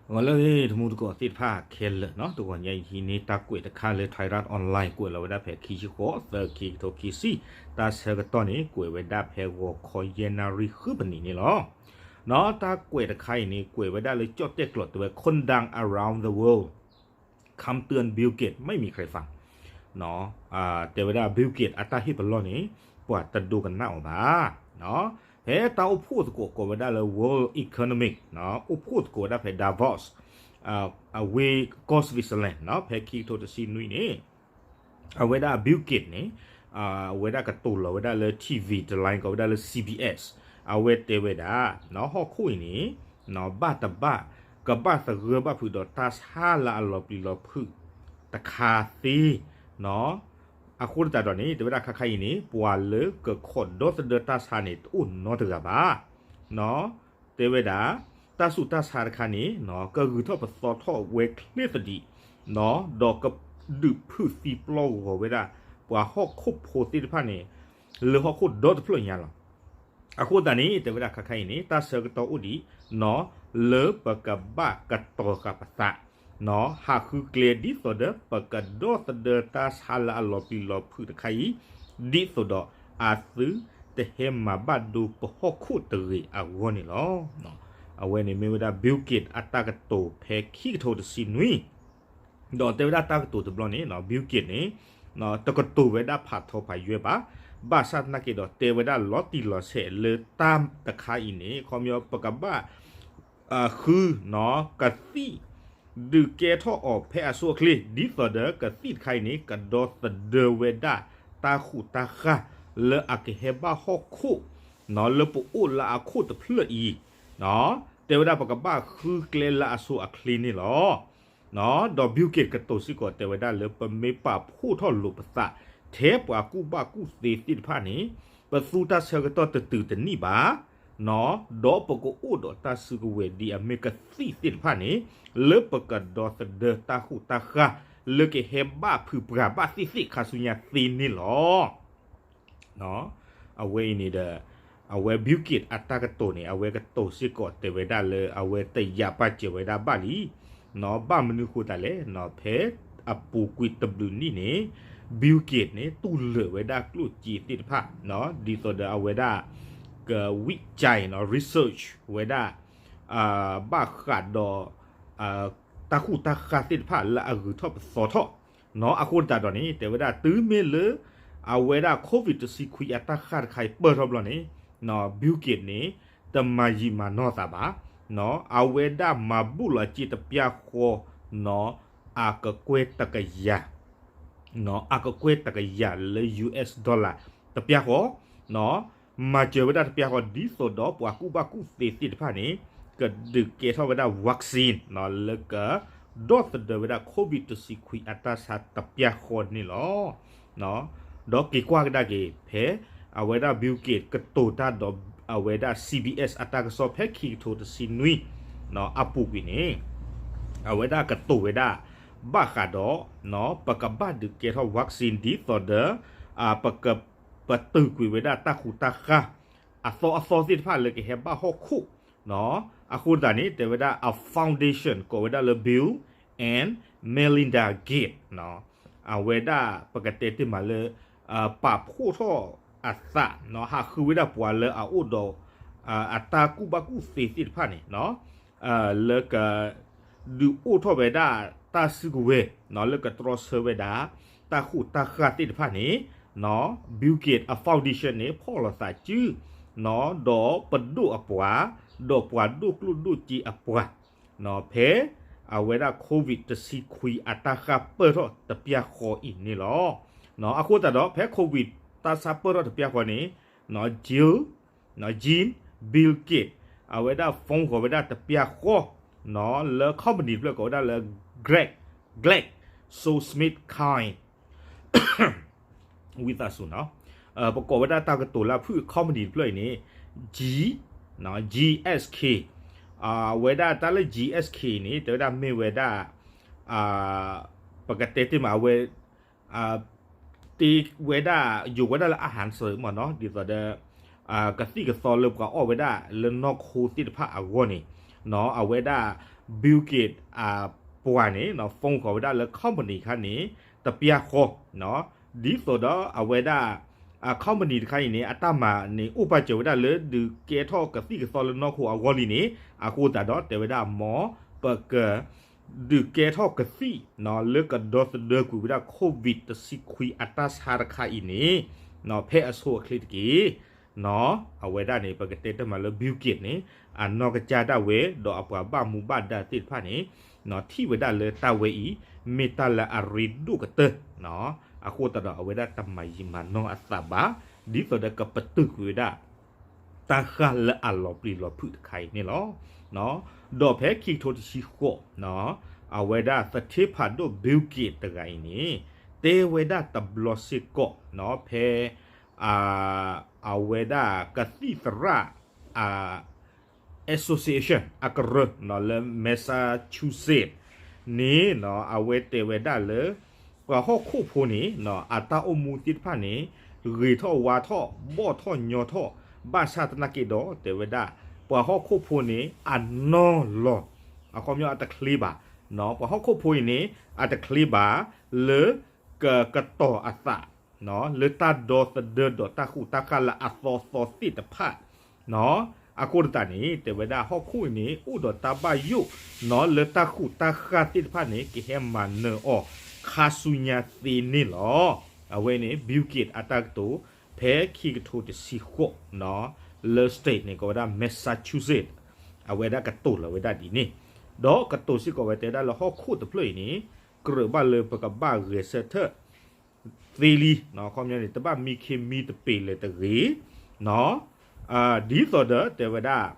ဂီၤလၢအဂ့ၤ တမူတကိးသ့ၣ်တဖၣ်ခဲလၢာ်နီၤ, တဂီၤညါအံၤန့ၣ် တၢ်ကွဲးတခါလၢ Thairath Online ကွဲးလီၤဝဲဒၣ်ဖဲခံဆံဃိး သၢ ခံကထိခံဆံ, တၢ်ဆၢကတီၢ်န့ၣ် ကွဲးဝဲဒၣ်ဖဲဂီၤခီယဲၢ်နၣ်ရံၣ်ဃုပနံးန့ၣ်လီၤ. နီၤ တၢ်ကွဲးတခါအံၤန့ၣ် ကွဲးဝဲဒၣ်လၢကၠီၣ်တဲၣ်ကျိာ်တဲဝဲ คนดัง around the world คำเตือน Bill Gates ไม่มีใครฟัง နီၤ တဲဝဲဒၣ် Bill Gates အတၢ်ဟ့ၣ်ပလီၢ်န့ၣ် ပှၤတဒိကနၣ်အီၤဘၣ်. နီၤ ဖဲတၢ်အိၣ်ဖှိၣ်သကိးကိးဝဲဒၣ်လၢ World Economic နီၤ အိၣ်ဖှိၣ်သကိးဝဲဒၣ်ဖဲ Davos အဝ့ၢ်ကီၢ် Switzerland နီၤ ဖဲခံကထိတဆံနွံန့ၣ် အဝဲဒၣ် Bill Gates န့ၣ် အဝဲဒၣ်ကတိၤလီၤဝဲဒၣ်လၢ ထံၣ်ဝံၤ တလါန့ၣ် ကိးဝဲဒၣ်လၢ C B S အဝဲတဲဝဲဒၣ် နီၤ ဟီၣ်ခိၣ်အံၤန့ၣ် နီၤ ဘၣ်တဘၣ် ကဘၣ်သဂၢၢ်ဘၣ်ဖုးဒီးတၢ်ဆါလၢအလီၤပျံၤလီၤဖုးတခါသ့ နီၤ အဃိသတးဒီးန့ၣ် တဲဝဲဒၣ်ခါခါအံၤန့ၣ် ပှၤလၢကခိးဒီသဒၢတၢ်ဆါန့ၣ် တအိၣ်နီတဂၤဘၣ်. နီၤ တဲဝဲဒၣ် တၢ်ဆူးတၢ်ဆါတခါန့ၣ် နီၤ ကဂုၤထီၣ်ပသီထီၣ်ဝဲချ့သဒံး နီၤ ဒီးကဒုးဖုးသံပျီဂီၤဝဲဒၣ် ပှၤဟီၣ်ခိၣ်ဖိသ့ၣ်တဖၣ်န့ၣ် လၢဟီၣ်ခိၣ်ဒီတဖျၢၣ်ညါလီၤ. အဃိသတးန့ၣ် တဲဝဲဒၣ်ခါခါအံၤန့ၣ် တၢ်ဆၢကတီၢ်အိၣ်ဒံး နီၤ လၢပကဘၣ်ကတီၤဃာ်ပသး နီၤ ဟးဃုကျဲဒ်သိးဒီး ပကဒီသဒၢတၢ်ဆါလၢအလီၤပျံၤလီၤဖုးတခါအံၤ ဒ်သိးဒီးအသုတဟဲမၤဘၣ်ဒိပဟီၣ်ခိၣ်တဂ့ၤအဂီၢ်န့ၣ်လီၤ. အဝဲန့ၣ်မ့ၢ်ဝဲဒၣ် Bill Gates အတၢ်ကတိၤဖဲခံကထိတဆံနွံ ဒီးတဲဝဲဒၣ်တၢ်ကတိၤတဘျီန့ၣ် Bill Gates န့ၣ် တကတိၤဝဲဒၣ်ဖးထီဖးယွဲၢ်ဘၣ်, ဘၣ်ဆၣ်သနာ်က့ဒီးတဲဝဲဒၣ်လီၤတံၢ်လီၤဆဲးလၢတၢ်တခါအံၤန့ၣ် ခီပညီ ပကဘၣ် ဃု နီၤ ကသံၣ် ဒုးကဲထီၣ်အီၤဖဲအဆိအချ့ ဒ်သိးဒီးကသံၣ်တခါအံၤန့ၣ် ကဒီသဒၢဝဲဒၣ်တၢ်ဃူးတၢ်ဃၢ်လၢအကဟဲဘၣ်ဟီၣ်ခိၣ် နီၤ လၢပအိၣ်လၢအခိၣ်တဖျၢၣ်အံၤ နီၤ တဲဝဲဒၣ်ပကဘၣ်ဃုကျဲလၢအဆိအချ့န့ၣ်လီၤ. နီၤ ဒီး Bill Gates ကတိၤစ့ၢ်ကီးတဲဝဲဒၣ်လၢပမ့ၢ်ပာ်ဖှိၣ်ထီၣ်လိာ်ပသး ထဲပှၤကူၣ်ဘၣ်ကူၣ်သ့သ့ၣ်တဖၣ်န့ၣ် ပသူတၢ်ဆၢကတီၢ်တတုၤတနံၣ်ဘၣ် နီၤ ဒီးပကအိၣ်ဒီးတၢ်စုကဝဲၤဒ်အမ့ၢ်ကသံၣ်သ့ၣ်တဖၣ်န့ၣ် လၢပကဒီသဒၢတၢ်ဃူးတၢ်ဃၢ် လၢကဟဲဘၣ်ဖုးပှၤဘၣ်သ့ၣ်သ့ၣ်ခါဆူညါသ့န့ၣ်လီၤ. အဝဲအံၤန့ၣ်ဒီး အဝဲ Bill Gates အတၢ်ကတိၤန့ၣ် အဝဲကတိၤစ့ၢ်ကီးတဲဝဲဒၣ်လၢ အဝဲတယာ်ပာ်စၢၤဝဲဒၣ်ဘၣ်လံ နီၤ ဘၣ်မနုၤဃိသတးလဲၣ် နီၤ ဖဲအပူၤကွံာ်တဘျုးနံၣ်န့ၣ် Bill Gates န့ၣ် တူၢ်လိာ်ဝဲဒၣ်ကျိၣ်စ့သ့ၣ်တဖၣ် နီၤ ဒ်သိးဒီးအဝဲဒၣ် ကဝံၣ်ကၠဲး နီၤ research ဝဲဒၣ် ဘၣ်ဃးဒီး တၢ်ဃူးတၢ်ဃၢ်သ့ၣ်တဖၣ်လၢအဂုၤထီၣ်ပသီထီၣ် နီၤ အဃိသတးဒီးန့ၣ် တဲဝဲဒၣ်တုၤမ့ၢ်လၢ အဝဲဒၣ် COVID တဆံခွံအတၢ်ဃၢ်တခါအံၤပၢၢ်ထီၣ်ဘျီန့ၣ် နီၤ Bill Gates န့ၣ် တမၤယံာ်မၤနီၢ်သးဘၣ် နီၤ အဝဲဒၣ်မၤဘူၣ်လီၤစ့တပျၢ်ဃီ နီၤ အကကွဲၢ်တကယၤ နီၤ အကကွဲၢ်တကယၤလၢ US dollar တပျၢ်ဃီ နီၤ မၤစၢၤဝဲဒၣ်တပျၢ်ဃီ ဒ်သိးဒီးပှၤကူၣ်ဘၣ်ကူၣ်သ့သ့ၣ်တဖၣ်န့ၣ် ကဒုးကဲထီၣ်ဝဲဒၣ် vaccine နီၤ လၢက ဒီသဒၢဝဲဒၣ် COVID တဆံခွံအတၢ်ဆါတပျၢ်ဃီန့ၣ်လီၤ. ဒီးက့ၤကွၢ်ကဒါက့ၤ ဖဲအဝဲဒၣ် Bill Gates ကတိၤတၢ်ဒီးအဝဲဒၣ် CBS အတၢ်ကစီၣ်ဖဲခံကထိတဆံနွံ အပူၤကွံာ်န့ၣ် အဝဲဒၣ်ကတိၤဝဲဒၣ် ဘၣ်ဃးဒီး ပကဘၣ်ဒုးကဲထီၣ် vaccine ဒ်သိးဒီး ပက ပတုာ်ကွံာ်ဝဲဒၣ်တၢ်ဃူတၢ်ဃၢ် အသီအသီသ့ၣ်တဖၣ်လၢကဟဲဘၣ်ဟီၣ်ခိၣ် အဃိသတးန့ၣ် တဲဝဲဒၣ်အ foundation ကိးဝဲဒၣ်လၢ Bill and Melinda Gates အဝဲဒၣ်ပကတဲတ့ၢ်မးလၢ ပာ်ဖှိၣ်ထီၣ်အသး ဟးဃုဝဲဒၣ်ပှၤလၢအအိၣ်ဒီး အတၢ်ကူၣ်ဘၣ်ကူၣ်သ့သ့ၣ်တဖၣ်န့ၣ် လၢက ဒုးအိၣ်ထီၣ်ဝဲဒၣ်တၢ်စုကဝဲၤ လၢကတြီဆၢဝဲဒၣ် တၢ်ဃူးတၢ်ဃၢ်သ့ၣ်တဖၣ်န့ၣ် Bill Gates အ foundation န့ၣ် ဖီၣ်လိာ်သးစု ဒီးပဒိၣ်အပှၤ ဒီးပှၤဒိၣ်ကျိၣ်ဒိၣ်စ့အပှၤ ဖဲအဝဲဒၣ် COVID တဆံခွံအတၢ်ဃၢ်ပၢၢ်ထီၣ်တပျၢ်ဃီအံၤန့ၣ်လီၤ. အဃိသတးဒီး ဖဲ COVID တၢ်ဆါပၢၢ်ထီၣ်တပျၢ်ဃီန့ၣ် Jill Jean Bill Gates အဝဲဒၣ် phone ဃီၤဝဲဒၣ်တပျၢ်ဃီ လၢ company တဖျၢၣ်ကိးဝဲဒၣ်လၢ Glax GlaxoSmithKline ဝံသးစူၤနီၤ ပကိးဝဲဒၣ်တၢ်ကတိၤလၢဖုၣ် company တဖျၢၣ်အံၤန့ၣ် G GSK အဝဲဒၣ်တၢ်လၢ GSK န့ၣ် တဲဝဲဒၣ်မ့ၢ်ဝဲဒၣ် ပကတဲတ့ၢ်မးအဝဲ တ့ဝဲဒၣ် ယိၤဝဲဒၣ်လၢ อาหารเสริม မ့ၢ်နီၤ ဒ်သိးဒီး ကသံၣ်ကသီလၢပှၤအီၣ်ဝဲဒၣ်လၢနီၢ်ခိသ့ၣ်တဖၣ်အဂီၢ်န့ၣ် အဝဲဒၣ် Bill Gates အပှၤန့ၣ် phone ဃီၤဝဲဒၣ်လၢ company တခါန့ၣ် တပျၢ်ဃီ ဒ်သိးဒီးအဝဲဒၣ် company တခါအံၤန့ၣ် အတၢ်မၤန့ၣ် အိၣ်ပာ်စၢၤဝဲဒၣ်လၢဒုးကဲထီၣ်ကသံၣ်ကသီလၢနီၢ်ခိအဂီၢ်လံန့ၣ် အဃိသတးဒီးတဲဝဲဒၣ်မ်ပက ဒုးကဲထီၣ်ကသံၣ် လၢကဒီသဒၢကွံာ်ဝဲဒၣ် COVID တဆံခွံအတၢ်ဆါတခါအံၤန့ၣ် ဖဲအဆိအချ့တက့ၢ်. အဝဲဒၣ်န့ၣ် ပကတဲတမံၤလၢ Bill Gates န့ၣ် အနီၢ်ကစၢ်ဒၣ်ဝဲ ဒီးအပှၤဘၣ်မူဘၣ်ဒါသ့ၣ်တဖၣ်န့ၣ် ထံၣ်ဝဲဒၣ်လၢတၢ်ဝဲအံၤ မ့ၢ်တၢ်လၢအရ့ဒိၣ်ကတၢၢ် အဃိသတးဒီးအဝဲဒၣ်တမၤယံာ်မၤနီၢ်အသးဘၣ် ဒ်သိးဒီးကပတုာ်ကွံာ်ဝဲဒၣ် တၢ်ဃၢ်လၢအလီၤပျံၤလီၤဖုးတခါအံၤန့ၣ်လီၤ. ဒီးဖဲခံကထိတဆံဃိး အဝဲဒၣ်သထ့ဖးဒိၣ် Bill Gates တဂၤအံၤန့ၣ် တဲဝဲဒၣ်တဘျီစ့ၢ်ကီး ဖဲ အဝဲဒၣ်ကသံၣ်သရၣ် association အကရၢ လၢ Massachusetts န့ၣ် အဝဲတဲဝဲဒၣ်လၢ ပှၤဟီၣ်ခိၣ်ဖိန့ၣ် အတၢ်အိၣ်မူသ့ၣ်တဖၣ်န့ၣ် ဂ့ၤထီၣ်ဝါထီၣ် ဘီၣ်ထီၣ်ညီထီၣ် ဘၣ်ဆၣ်သနာ်က့ဒီး တဲဝဲဒၣ် ပှၤဟီၣ်ခိၣ်ဖိန့ၣ် အနီၢ်လီၤ အခီပညီအတချ့ဘၣ် ပှၤဟီၣ်ခိၣ်ဖိအံၤန့ၣ် အတချ့ဘၣ် လၢ ကကတီၤအသး လၢတၢ်ဒီသဒၢဒီးတၢ်ဃူတၢ်ဃၢ်လၢအသီသီသ့ၣ်တဖၣ် အဃိသတးန့ၣ် တဲဝဲဒၣ်ဟီၣ်ခိၣ်အံၤန့ၣ် အိၣ်ဒီးတၢ်ဘၣ်ယိၣ် လၢတၢ်ဃူတၢ်ဃၢ်သ့ၣ်တဖၣ်န့ၣ် ကဟဲမၤနၢၤအီၤ ခါဆူညါသ့န့ၣ်လီၤ. အဝဲန့ၣ် Bill Gates အတၢ်ကတိၤ ဖဲခံကထိတဆံဃိး လၢ state န့ၣ် ကိးဝဲဒၣ် Massachusetts အဝဲဒၣ်ကတိၤလီၤဝဲဒၣ်ဒ်န့ၣ် ဒီးကတိၤစ့ၢ်ကီးဝဲတဲဒၣ်လၢဟီၣ်ခိၣ်တဖျၢၣ်အံၤန့ၣ် ကြၢးဘၣ်လၢပကဘၣ်ဂဲၤဆၢထၢၣ် သ့လံ ခီပညီန့ၣ် တဘၣ်မံခ့မံတပ့ၤလၢၤတဂ့ၤ ဒ်သိးဒီးတဲဝဲဒၣ်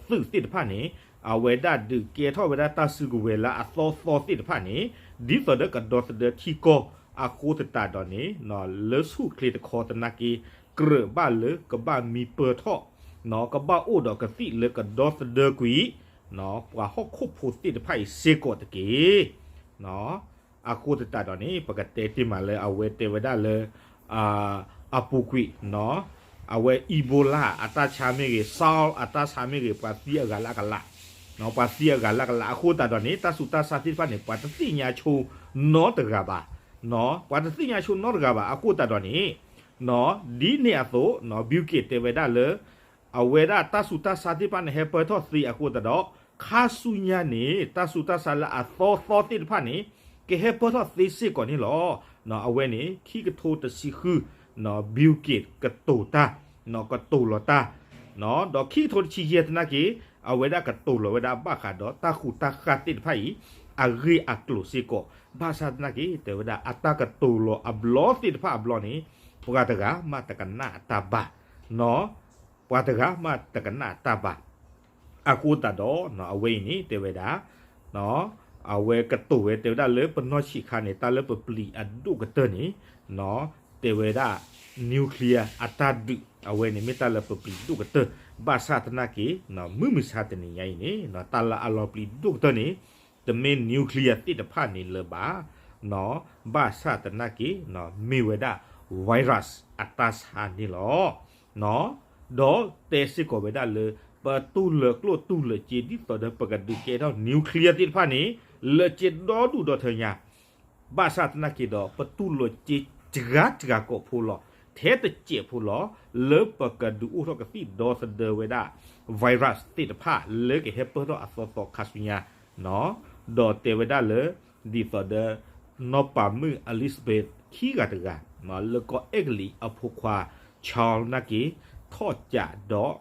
သုးသ့ၣ်တဖၣ်န့ၣ် အဝဲဒၣ်ဒုးကဲထီၣ်ဝဲဒၣ်တၢ်စုကဝဲၤလၢအသီသီသ့ၣ်တဖၣ်န့ၣ် ဒ်သိးဒီးကဒီသဒၢထံကီၢ်အဃိသတးဒီးန့ၣ် လၢဆူၣ်ချ့တခီသနာ်က့ ကြၢးဘၣ်လၢကဘၣ်မံပၢၢ်ထီၣ် ကဘၣ်အိၣ်ဒီးကသံၣ်လၢကဒီသဒၢကွံာ် ပှၤဟီၣ်ခိၣ်ဖိသ့ၣ်တဖၣ်အံၤစ့ၢ်ကီးတက့ၢ်. အဃိသတးဒီးန့ၣ် ပကတဲတ့ၢ်မးလၢအဝဲတဲဝဲဒၣ်လၢ အပူၤကွံာ် အဝဲ Ebola အတၢ်ဆါမ့ၢ်ဂ့ၤ SARS အတၢ်ဆါမ့ၢ်ဂ့ၤ ပှၤသံအဂၤလၢအကလး ပှၤသံအဂၤလၢအကလး အဃိသတးဒီးန့ၣ် တၢ်ဆူးတၢ်ဆါသ့ၣ်တဖၣ်န့ၣ် ပှၤတသ့ၣ်ညါဆိနီတဂၤဘၣ် ပှၤတသ့ၣ်ညါဆိနီတဂၤဘၣ် အဃိသတးဒီးန့ၣ် ဒ်န့ၣ်အသိး Bill Gates တဲဝဲဒၣ်လၢ အဝဲဒၣ်တၢ်ဆူးတၢ်ဆါသ့ၣ်တဖၣ်န့ၣ် ဟဲပၢၢ်ထီၣ်သ့အဃိသတးဒီး ခါဆူညါန့ၣ် တၢ်ဆူးတၢ်ဆါလၢအသီသီသ့ၣ်တဖၣ်န့ၣ် ကဟဲပၢၢ်ထီၣ်သ့စ့ၢ်ကီးန့ၣ်လီၤ. အဝဲန့ၣ် ခံကထိတဆံဃု Bill Gates ကတိၤတၢ် ကတိၤလီၤတၢ် ဒီးခံကထိတဆံယဲၢ်သနာ်က့ အဝဲဒၣ်ကတိၤလီၤဝဲဒၣ်ဘၣ်ဃးဒီးတၢ်ဃူးတၢ်ဃၢ်သ့ၣ်တဖၣ်အံၤ အဂ့ၢ်အကျိၤစ့ၢ်ကီး ဘၣ်ဆၣ်သနာ်က့ တဲဝဲဒၣ်အတၢ်ကတိၤလီၤအဘျီသ့ၣ်တဖၣ်အဘျီန့ၣ် ပှၤတဂၤမးတကနၣ်အတၢ်ဘၣ် ပှၤတဂၤမးတကနၣ်အတၢ်ဘၣ် အဃိသတးဒီး အဝဲအံၤန့ၣ် တဲဝဲဒၣ် အဝဲကတိၤဝဲတဲဝဲဒၣ်လၢပနီၢ်ဆံးခါန့ၣ် တၢ်လၢပပျံၤအဒိၣ်ကတၢၢ်န့ၣ် တဲဝဲဒၣ် nuclear အတၢ်ဒုး အဝဲန့ၣ်မ့ၢ်တၢ်လၢပပျံၤဒိၣ်ကတၢၢ် ဘၣ်ဆၣ်သနာ်က့ မုၢ်မဆါတနံၤညါအံၤန့ၣ် တၢ်လၢအလီၤပျံၤဒိၣ်ကတၢၢ်န့ၣ် တမ့ၢ် nuclear သ့ၣ်တဖၣ်န့ၣ်လၢၤဘၣ် ဘၣ်ဆၣ်သနာ်က့ မ့ၢ်ဝဲဒၣ် virus အတၢ်ဆါန့ၣ်လီၤ. ဒီးတဲစ့ၢ်ကီးဝဲဒၣ်လၢ ပတူၢ်လိာ်ကျိၣ်တူၢ်လိာ်စ့ ဒ်သိးဒီးပကဒုးကဲထီၣ် nuclear သ့ၣ်တဖၣ်န့ၣ် လၢာ်စ့ဒီဒူၣ်ဒီထၢညါ ဘၣ်ဆၣ်သနာ်က့ဒီး ပတူၢ်လိာ်စ့စှၤစှၤကိးဖိလီၤ ထဲတစဲးဖိလီၤ လၢပကဒုးအိၣ်ထီၣ်ကသံၣ်ဒီသဒၢဝဲဒၣ် virus သ့ၣ်တဖၣ်လၢကဟဲပၢၢ်ထီၣ်အသီသီခါဆူညါ ဒီးတဲဝဲဒၣ်လၢ ဒ်သိးဒီး နီၢ်ပၤမုၣ် Elizabeth ခံဂၤတဂၤ လၢကီၢ်အဲကလံးအဖိခွါ Charles သနာ်က့ ထီၣ်ကးဒီး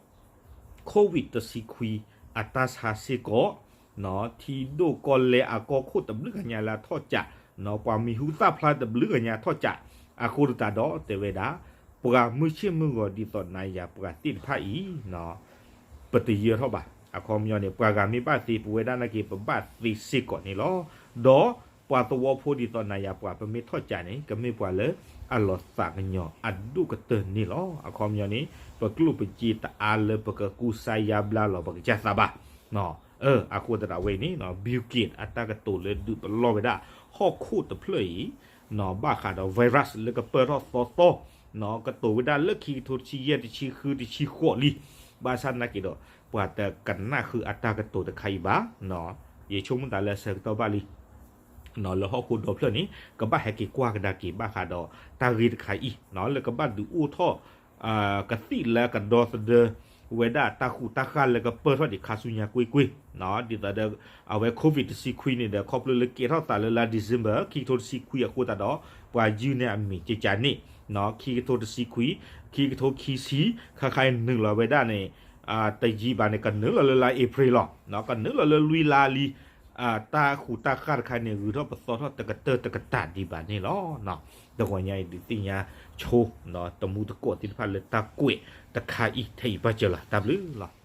COVID တဆံခွံ အတၢ်ဆါစ့ၢ်ကီး ထံဒိၣ်ကီၢ်လဲၢ်အကီၢ်ခိၣ်တဘျုးဂၤညါလၢအထီၣ်ကး ပှၤမံၤဟူသၣ်ဖျါတဘျုးဂၤညါထီၣ်ကး အဃိသတးဒီးတဲဝဲဒၣ် ပှၤမုၢ်ဆ့ၣ်မုၢ်ဂီၤဒ်သိးနၤယၤပှၤသ့ၣ်တဖၣ်အံၤ ပတယၢထီၣ်ဘၣ် အခီပညီန့ၣ် ပှၤဂၤမ့ၢ်ဘၣ်သ့ ပဝဲဒၣ်နာ်က့ ပဘၣ်သ့စ့ၢ်ကီးန့ၣ်လီၤ. ဒီးပှၤသဝီဖိဒ်သိးနၤယၤပှၤ ပမ့ၢ်ထီၣ်ကးန့ၣ် ကမ့ၢ်ပှၤလၢအလီၤသးကညီၤအဒိၣ်ကတၢၢ်န့ၣ်လီၤ. အခီပညီန့ၣ် ပကျိၣ်ပစ့တအါလၢပကကူစါယါဘျါလီၤ ပကစၢ်သးဘၣ် အဃိသတးဝဲအံၤန့ၣ် Bill Gates အတၢ်ကတိၤလၢဒုးပလီၢ်ဝဲဒၣ် ဟီၣ်ခိၣ်တဖျၢၣ်အံၤ ဘၣ်ဃးဒီး virus လၢကပၢၢ်ထီၣ်သီသီ ကတိၤဝဲဒၣ်လၢခံကထိတဆံယဲၢ် တဆံဃု တဆံဃိးလံ. ဘၣ်ဆၣ်သနာ်က့ဒီး ပှၤတကနၣ်ဃုာ်အတၢ်ကတိၤတခါအံၤဘၣ်. ယဆိကမိၣ်သးလၢအဆၢကတီၢ်ဘၣ်လံ လၢဟီၣ်ခိၣ်ဒီဖျၢၣ်န့ၣ် ကဘၣ်ဟဲက့ၤကွၢ်ကဒါက့ၤဘၣ်ဃးဒီးတၢ်ဂ့ၢ်တခါအံၤ လၢကဘၣ်ဒုးအိၣ်ထီၣ် ကသံၣ်လၢကဒီသဒၢဝဲဒၣ်တၢ်ဃူတၢ်ဃၢ်လၢကပၢၢ်ထီၣ်ဒံးခါဆူညါကွ့ၢ်ကွ့ၢ်, ဒ်သိးဒီး အဝဲ COVID တဆံခွံန့ၣ်ဒီး ခီဖျိလၢကဲထီၣ်သးလၢလါ December ခံကထိတဆံခွံအဃိသတးဒီး ပှၤယုၢ်န့ၢ်အမံၤကကန့ၣ် ခံကထိတဆံခွံ, ခံကထိခံဆံ, ခါခါအံၤနုာ်လီၤဝဲဒၣ်န့ၣ် တယံာ်ဘၣ်န့ၣ် ကနုာ်လီၤလၢလါ April လီၤ. ကနုာ်လီၤလၢလွံၢ်လါလံ. တၢ်ဃူတၢ်ဃၢ်တခါန့ၣ် ဂုၤထီၣ်ပသီထီၣ်တကတၢၢ်တကတၢၢ်ဒံးဘၣ်န့ၣ်လီၤ. တဂီၤညါအံၤဒုးသ့ၣ်ညါဆိ တမူတကိးသ့ၣ်တဖၣ်လၢတၢ်ကွဲးတခါအံၤထဲအံၤဘၣ်စၢၤလီၤ. တၢ်ဘျုးလီၤ.